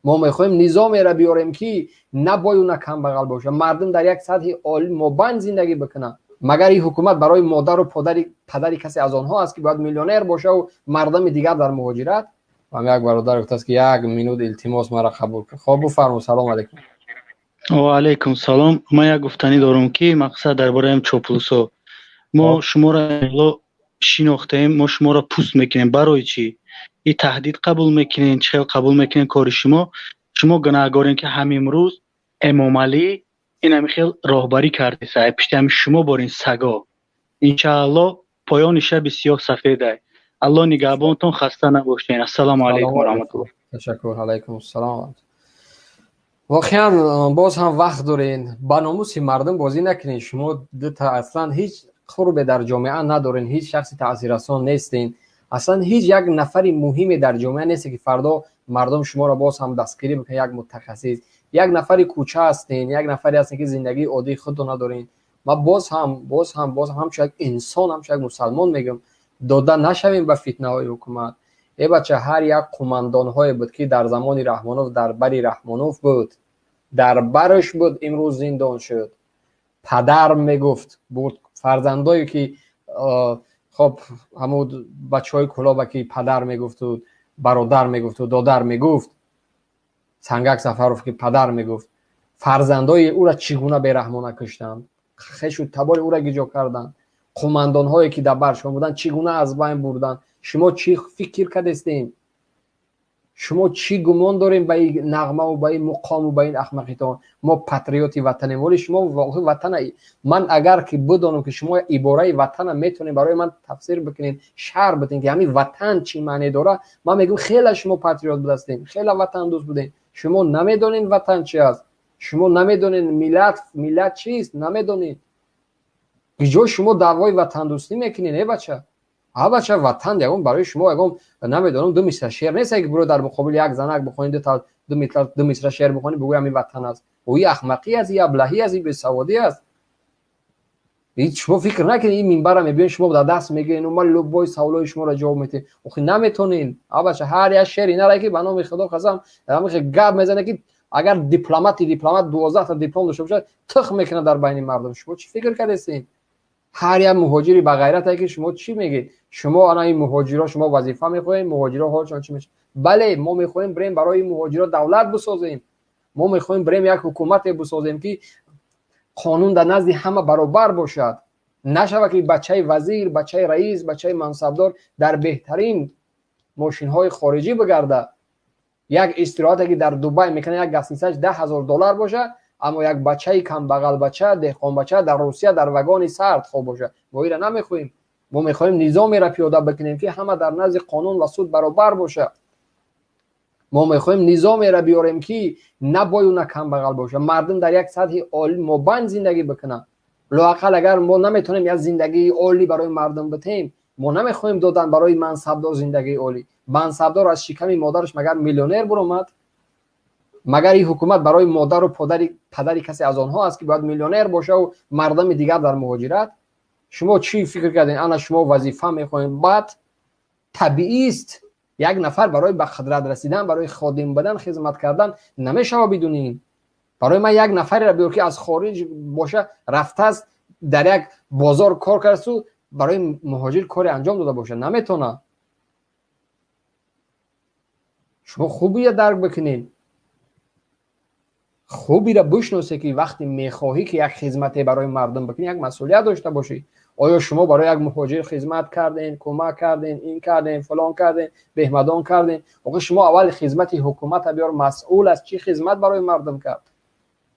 Мо мехоҳем низомеро биёрем, ки на бою, на камбағал боша, мардум дар як сатҳи олӣ мобайн зиндагӣ бикунанд. Магар ин ҳукумат барои модару падари касе аз онҳо аст, ки бояд миллионер бошаву мардуми дигар дар муҳоҷират? Ҳам як бародар гуфтааст, ки як минут, илтимос, маро қабул кун. Хоб, буфармо, салом алейкум. Ва алейкум салом. Ман як гуфтанӣ дорам, ки мақсад дар бораи чоплусо. Мо шуморо шинохтем, мо шуморо пуст мекунем. Барои чӣ и таҳдид қабул мекунем? Чӣ хел қабул мекунем? Кори шумо, шумо гунаҳгорем, ки ҳамимрӯз Эмомалӣ ин ҳами хел роҳбарӣ кардеса, пишти ҳами шумо борин саго. Иншаалло, поёни шаби сиёҳ сафедай. Аллоҳ нигаҳбонтон, хаста набошед. Ассалому алайкум ва раҳматуллоҳ. Ташаккур, алайкум ассалом. Воқеан, боз ҳам вақт дорен, ба номуси мардум бозӣ накунед. Шумо дута аслан ҳеҷ қурбе дар ҷомеа надорен, ҳеҷ шахси таъсиррасон нестен, аслан ҳеҷ як нафари муҳиме дар ҷомеа несте, ки фардо мардум шуморо боз ҳам дастгирӣ бикунад. Як мутахассис, як нафари кӯча ҳастен, як нафаре ҳастен, ки зиндагии оддии худро надорен. Ма боз ҳам, боз ҳам, боз ҳам ҳамчун як инсон, ҳамчун як мусалмон мегӯям: дода нашавем ба фитнаҳои ҳукумат. Э бача, ҳар як қумандонҳое буд, ки дар замони Раҳмонов дар бари Раҳмонов буд, дар бараш буд, имрӯз зиндон шуд. Падар мегуфт буд, фарзандое ки, хоб, ҳамун бачаҳои Кӯлоба, ки падар мегуфту бародар мегуфту додар мегуфт, Сангак Сафаров, ки падар мегуфт, фарзандои ӯра чӣ гуна бераҳмона куштанд, хешу табори ӯра гиҷо карданд, қумандонҳое ки дар баршон буданд, чӣ гуна аз байн бурданд. Шумо чӣ фикр кардестем? Шумо чӣ гумон дорем ба ин нағмаву ба ин муқому ба ин ахмақитон? Мо патриоти ватанем, вале шумо ватана, ман агар ки бидонам, ки шумо ибораи ватана метавонед барои ман тафсир бикунед, шарҳ бидем, ки ҳамин ватан чӣ маъне дорад, ман мегӯям, хеле шумо патриот будастем, хеле ватандӯст будем. Шумо намедонед, ватан чи аст, шумо намедонед, миллат чист, намедонед. Иҷо шумо даъвои ватандӯстӣ мекунед? Э бача, а бача, ватан ягон барои шумо ягон, намедонам, ду мисра шеър нест, ки биро дар муқобили як занак бихонӣ, ду мисра шеър бихонӣ, бигӯй, ҳамин ватан аст. И ахмақӣ аст, и аблаҳӣ аст, и бесаводӣ аст. Шумо фикр накунед, ин минбара мебиён, шумо дар даст мегирен, ман любой саволои шуморо ҷавоб метиҳем. Охи, наметонен. А бача, ҳар як шеъри нара, ки ба номи Худо қасам, гап мезане, ки агар дипломати дипломат 12та диплом дошта бошад, тих мекунад дар байни мардум. Шумо чӣ фикр кардестем? Ҳар як муҳоҷири бағайрате, ки шумо чӣ мегӯед? Шумо ана ин муҳоҷиро, шумо вазифа мехоҳем, муҳоҷиро ҳолшон чӣ мешавад? Бале, мо мехоҳем бирем, барои муҳоҷиро давлат бисозем. Мо мехоҳем бирем, як ҳукумате бисозем, ки қонун дар назди ҳама баробар бошад. Нашавад, ки бачаи вазир, бачаи раис, бачаи мансабдор дар беҳтарин мошинҳои хориҷӣ бигардад, як истироҳате, ки дар Дубай мекунад, як гостиницааш 10 000 доллар бошад, аммо як бачаи камбағалбача, деҳқонбача дар Русия дар вагони сард хоб бошад. Мо ира намехоҳем. Мо мехоҳем низомеро пиёда бикунем, ки ҳама дар назди қонун ва суд баробар бошад. Мо мехоҳем низомеро биёрем, ки на бою, на камбағал бошад, мардум дар як сатҳи олӣ мобайн зиндагӣ бикунанд. Лоақал агар мо наметавонем як зиндагии олӣ барои мардум битем, мо намехоҳем додан барои мансабдор зиндагии олӣ. Мансабдор аз шиками модараш магар миллионер буромад? Магар ин ҳукумат барои модару падари касе аз онҳо аст, ки бояд миллионер бошаву мардуми дигар дар муҳоҷират? Шумо чӣ фикр кардем? Ана шумо вазифа мехоҳем. Баъд табиист, як нафар барои ба қудрат расидан, барои ходим будан, хизмат кардан намешава бидуни ин. Барои ман як нафареро биёр, ки аз хориҷ боша, рафтааст, дар як бозор кор кардасту барои муҳоҷир коре анҷом дода бошад. Наметавонад. Шумо хубия дарк бикунед, хубира бишносе, ки вақте мехоҳӣ, ки як хизмате барои мардум бикунӣ, як масъулият дошта бошӣ. Оё шумо барои як муҳоҷир хизмат кардем, кӯмак кардем, ин кардем, фалон кардем, беҳмадон кардем? Охи, шумо аввал хизмати ҳукумата биёр. Масъул аст, чӣ хизмат барои мардум кард?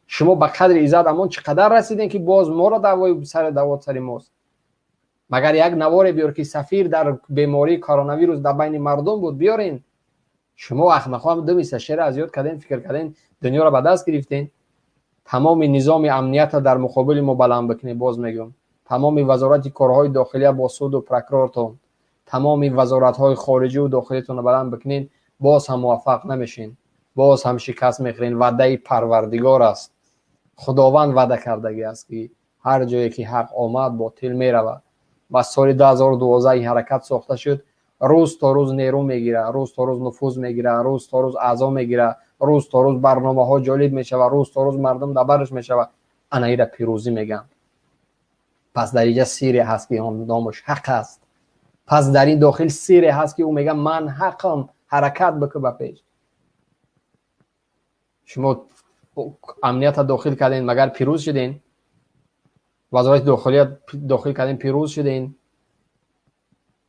Шумо ба қадри иззат амон чӣ қадар расидем, ки боз моро даъвои сари даъвот сари мост? Магар як наворе биёр, ки сафир дар бемории коронавирус дар байни мардум буд, биёрен. Шумо ахмақҳо ду мисра шеър аз ёд кардем, фикр кардем, дунёро ба даст гирифтем. Тамоми низоми амнията дар муқобили мо баланд бикунед. Боз мегӯям, тамоми Вазорати корҳои дохилия бо суду прокурортон, тамоми вазоратҳои хориҷиву дохилиятонро баланд бикунед, боз ҳам муваффақ намешин, боз ҳам шикаст мехӯрен. Ваъдаи Парвардигор аст, Худованд ваъда кардагӣ аст, ки ҳар ҷое ки ҳақ омад, ботил меравад. Ба соли 2012 ин ҳаракат сохта шуд, рӯз то рӯз нерӯ мегирад, рӯз то рӯз нуфуз мегирад, рӯз то рӯз аъзо мегирад. Рӯз то рӯз барномаҳо ҷолиб мешавад, рӯз то рӯз мардум дабараш мешавад. Ана ира пирӯзӣ мегӯянд. Пас дар инҷа сире ҳаст, ки он номаш ҳақ аст. Пас дар ин дохил сире ҳаст, ки ӯ мегӯяд: ман ҳақам, ҳаракат бикун ба пеш. Шумо амнията дохил кардем, магар пирӯз шудем? Вазорати дохилия дохил кардем, пирӯз шудем?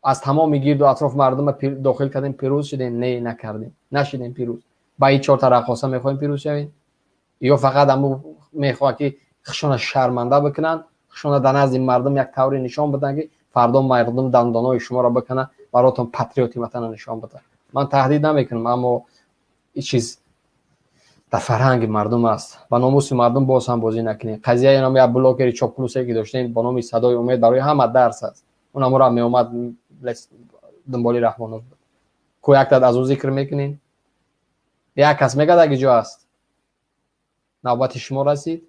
Аз тамоми гирду атроф мардума дохил кардем, пирӯз шудем? Не, накардем, нашудем пирӯз. Ба ин чорта раққоса мехоҳем пирӯз шавем? Ё фақат аму мехоҳанд, ки хушона шарманда бикунанд, хушона дар назди мардум як тавре нишон биданд, ки фардо мардум дандонои шуморо бикунад, баротон патриоти ватана нишон бидад? Ман таҳдид намекунам, аммо ин чиз дар фарҳанги мардум аст. Ба номуси мардум боз ҳам бозӣ накунем. Қазияи ном як блогери чоплусе, ки доштем бо номи Садои Умед, барои ҳама дарс аст. Унамура меомад, дунболи Раҳмонов буд. Ку яктад аз ӯ зикр мекунем? Як кас мегӯяд, аги ҷо аст. Навбати шумо расид,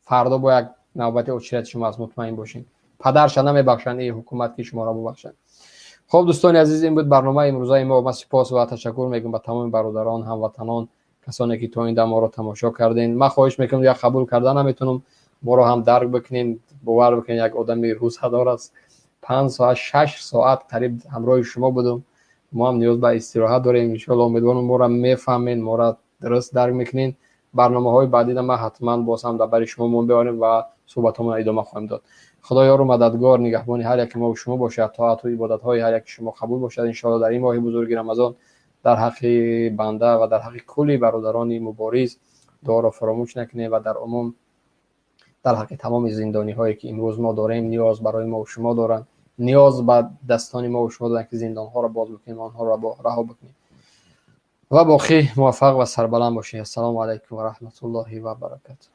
фардо бо як навбати очереди шумо аст, мутмаин бошед. Падарша намебахшанд ин ҳукумат, ки шуморо бубахшанд. Хуб, дӯстони азиз, ин буд барномаи имрӯзаи мо. Ман сипос ва ташаккур мекунам ба тамоми бародарон, ҳамватанон, касоне ки то ин дам моро тамошо кардем. Ман хоҳиш мекунам, як қабул карда наметавонам, моро ҳам дарк бикунем, бовар бикунем, як одами рӯзадор аст. 5 соат, 6 соат қариб ҳамроҳи шумо будум. Мо ҳам ниёз ба истироҳат дорем. Иншоалло, умедворам, моро мефаҳмед, моро дуруст дарк мекунед. Барномаҳои баъдида ман ҳатман боз ҳам дар бари шумо мебарем ва суҳбатҳомонро идома хоҳем дод. Худо ёру мададгор, нигаҳбони ҳар яки мо шумо бошад. Тоату ибодатҳои ҳар яки шумо қабул бошад, иншоалло, дар ин моҳи бузурги Рамазон. Дар ҳаққи банда ва дар ҳаққи кулли бародарони мубориз дуоро фаромӯш накунем ва дар умум дар ҳаққи тамоми зиндониҳое, ки имрӯз мо дорем, ниёз барои мо шумо доранд, ниёз ба дастони мо шумо доранд, ки зиндонҳоро боз бикунем, онҳоро раҳо бикунем. Ва боқӣ муваффақ ва сарбаланд бошед. Ассалому алайкум ва раҳматуллоҳи ва баракатуҳ.